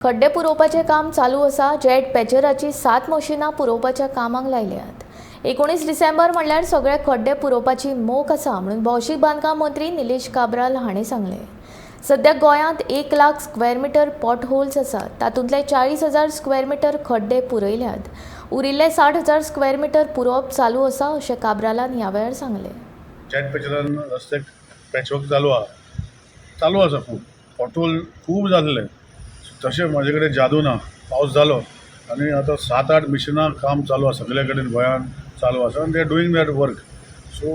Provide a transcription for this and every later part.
खड्डे पुरोवपाचें काम चालू आसा. जेट पॅचराची सात मशिनां पुरोवपाच्या कामाक लायल्यात. 19 डिसेंबर म्हणल्यार सगळे खड्डे पुरोवपाची मोख आसा म्हणून भौशीक बांदकाम मंत्री निलेश काब्राल हांणी सांगलें. सध्या गोंयांत 1 lakh square metre potholes आसात. तातूंतले 40,000 स्क्वेअर मिटर खड्डे पुरयल्यात. उरिल्ले 60,000 स्क्वेअर मिटर पुरोवप चालू आसा अशें काब्रालान ह्या वेळार सांगलें. जेट पॅचरान रस्ते पॅचवर्क चालू आहा, चालू आसा. खूब पॉटहोल खूब जाल्ले. तशें म्हाजे कडेन जादू ना. पावस जालो आनी आतां सात आठ मिशिनां काम चालू आसा, सगळे कडेन गोंयांत चालू आसा आनी they are doing that work. So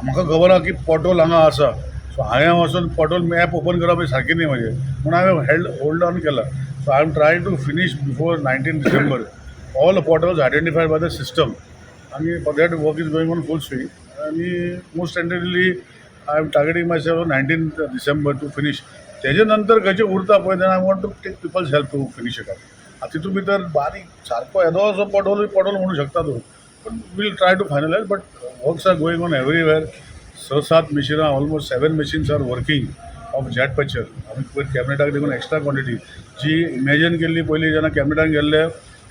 म्हाका खबर आहा की पॉटहोल हांगा आसा. सो हांवें वचून पॉटहोल मॅप ओपन करप हें सारकें न्ही म्हाजें, म्हूण हांवें हेल्ड होल्ड ऑन केला. So I am trying to finish before 19 December all potholes identified by the system आनी for that work is going on full swing. आनी most tentatively I am targeting myself 19 December to finish. तेजे नंतर खंयचे उरता पळय, then I want to take people's help to finish it. आतां तितून भितर बारीक सारको येदोसो पॉटहोल पॉटहोल म्हणू शकता तूं, पण we'll try to finalize, but works are going on everywhere. स सात मिशिनां, almost seven machines are working of jet patcher. आमी पयर कॅबिनेटाक देखून एक्स्ट्रा क्वॉन्टिटी जी इमॅजीन केल्ली पयलीं जेन्ना कॅबिनेटान गेल्ले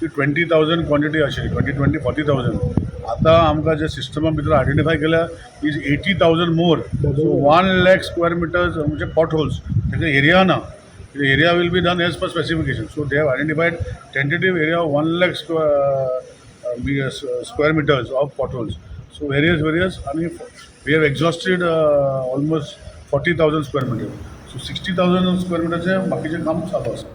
ती 20,000 क्वॉन्टिटी आशिल्ली, 20, 20, 40,000. आतां आमकां जे सिस्टमा भितर आयडेंटिफाय केल्या is 80,000 more. So 1 lakh square meters म्हणजे पॉट होल्स. तेका एरिया ना, area will be done as per specification. So they have identified tentative area 1 lakh square meters of potholes. So various various आणि we have exhausted almost 40,000 square meter. So 60,000 square मिटरचें बाकीचें काम चालू आसा.